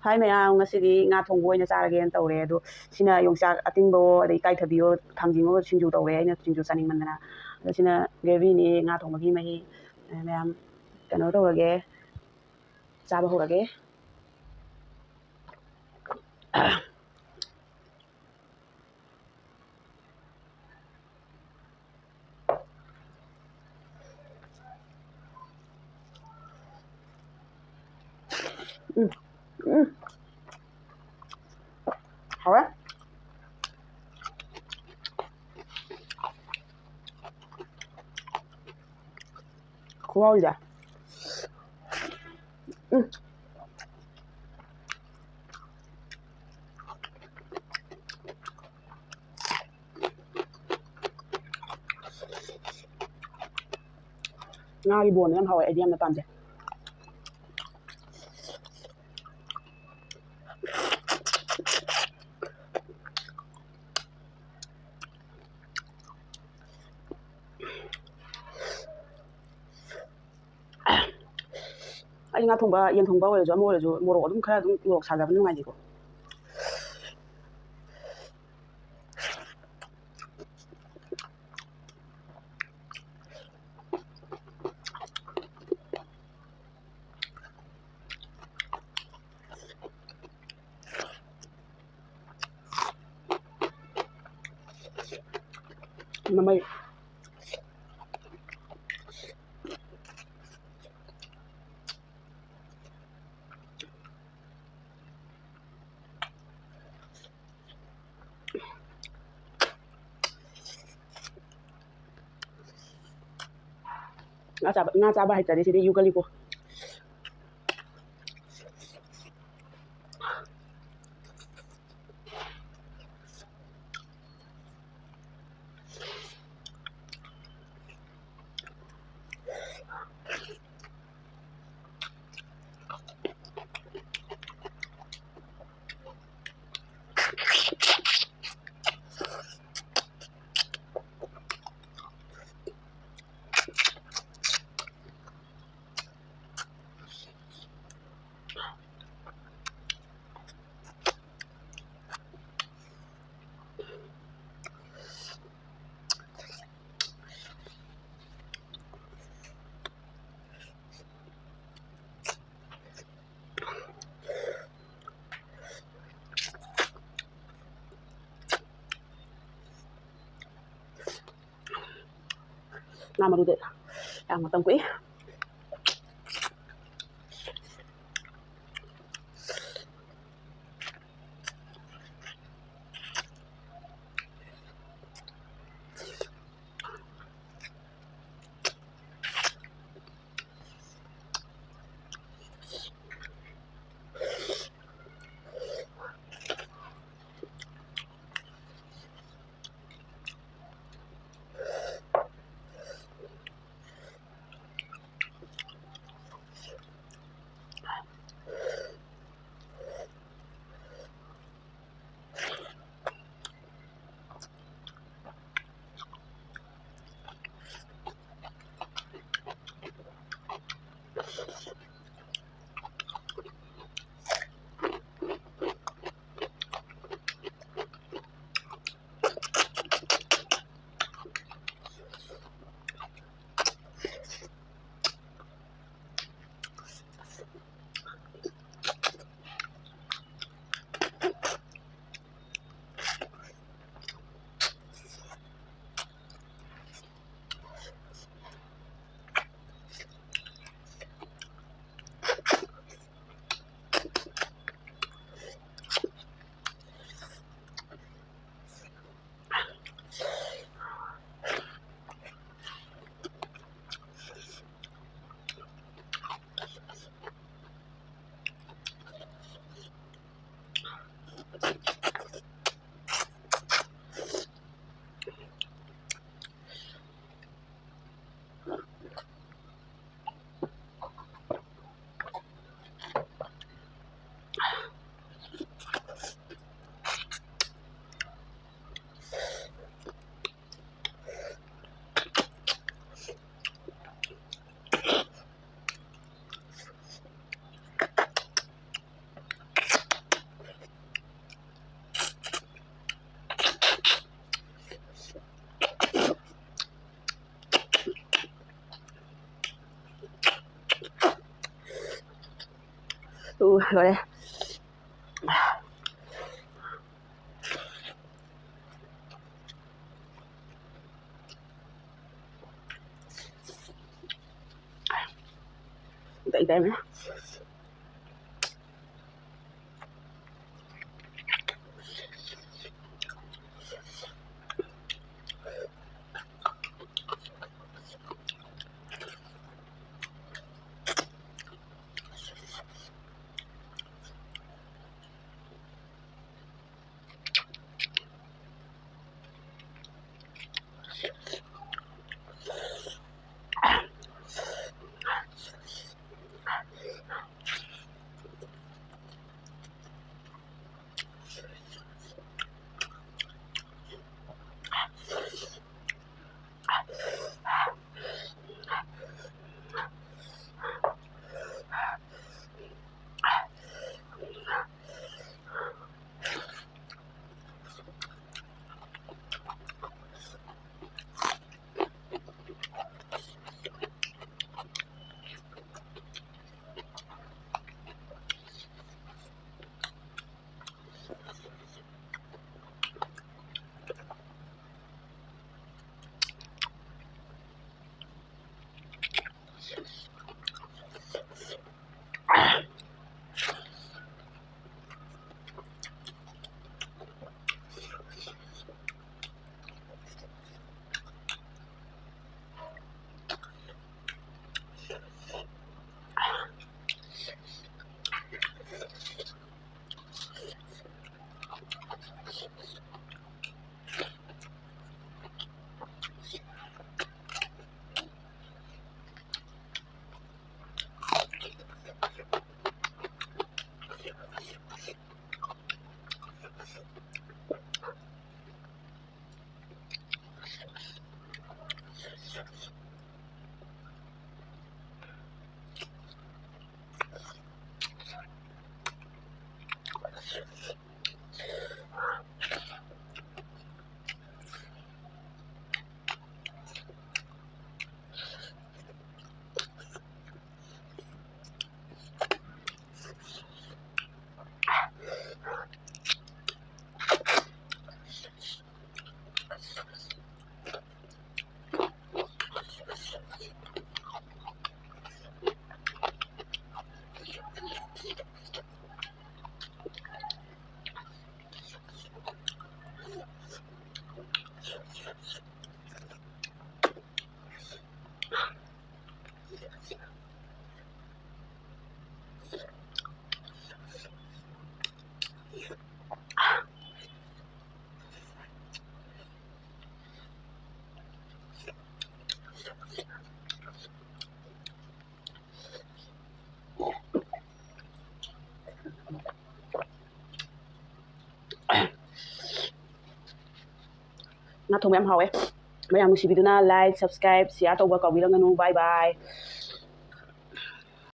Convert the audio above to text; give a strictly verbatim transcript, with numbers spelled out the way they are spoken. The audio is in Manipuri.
ꯍꯥꯏ ꯃꯌꯥꯝ, ꯉꯁꯤꯗꯤ ꯉꯥ ꯊꯣꯡꯕ ꯑꯣꯏꯅ ꯆꯥꯔꯒꯦꯅ ꯇꯧꯔꯦ꯫ ꯑꯗꯣ ꯁꯤꯅ ꯌꯣꯡꯆꯥꯛ ꯑꯇꯤꯡꯕꯋꯣ, ꯑꯗꯩ ꯏꯀꯥꯏꯊꯕꯤꯌꯣ, ꯊꯥꯡꯖꯤꯡꯉꯣ, ꯁꯤꯡꯖꯨ ꯇꯧꯔꯦ꯫ ꯑꯩꯅ ꯁꯤꯡꯖꯨ ꯆꯥꯅꯤꯡꯃꯟꯗꯅ꯫ ꯑꯗꯣ ꯁꯤꯅ gravy ꯅꯤ, ꯉꯥ ꯊꯣꯡꯕꯒꯤ ꯃꯍꯤ꯫ ꯑ, ꯃꯌꯥꯝ ꯀꯩꯅꯣ ꯇꯧꯔꯒꯦ, ꯆꯥꯕ ꯍꯧꯔꯒꯦ꯫ ꯎꯝ, ꯎꯝ꯫ ꯍꯥꯎꯔꯦ꯫ ꯈꯨꯍꯥꯎꯁꯦ꯫ ꯎꯝ꯫ ꯉꯥꯒꯤ ꯕꯣꯟꯗꯣ ꯌꯥꯝ ꯍꯥꯎꯋꯦ, ꯑꯩꯗꯤ ꯌꯥꯝꯅ ꯄꯥꯝꯖꯩ꯫ ꯑꯩ ꯉꯥ ꯊꯣꯡꯕ, ꯌꯦꯟ ꯊꯣꯡꯕ ꯑꯣꯏꯔꯁꯨ, ꯑꯃ ꯑꯣꯏꯔꯁꯨ, ꯃꯣꯔꯣꯛ ꯑꯗꯨꯝ ꯈꯔ ꯑꯗꯨꯝ, ꯃꯣꯔꯣꯛ ꯁꯥꯖꯕꯅ ꯅꯨꯡꯉꯥꯏꯖꯩꯀꯣ꯫ ꯃꯃꯩ꯫ ꯉꯥ ꯆꯥꯕ, ꯉꯥ ꯆꯥꯕ ꯍꯩꯇ꯭ꯔꯗꯤ ꯁꯤꯗꯤ ꯌꯨ ꯀꯜꯂꯤꯀꯣ꯫ ꯉꯥ ꯃꯔꯨꯗ ꯌꯥꯝ ꯃꯇꯝ ꯀꯨꯏ꯫ ꯎ, ꯂꯣꯏꯔꯦ꯫ ꯇꯥꯏꯃ꯫ ꯉꯥ ꯊꯣꯡꯕ ꯌꯥꯝ ꯍꯥꯎꯋꯦ꯫ ꯃꯌꯥꯝ ꯅꯨꯡꯁꯤꯕꯤꯗꯨꯅ like, subscribe, share ꯇꯧꯕ ꯀꯥꯎꯕꯤꯔꯝꯒꯅꯨ꯫ Bye bye꯫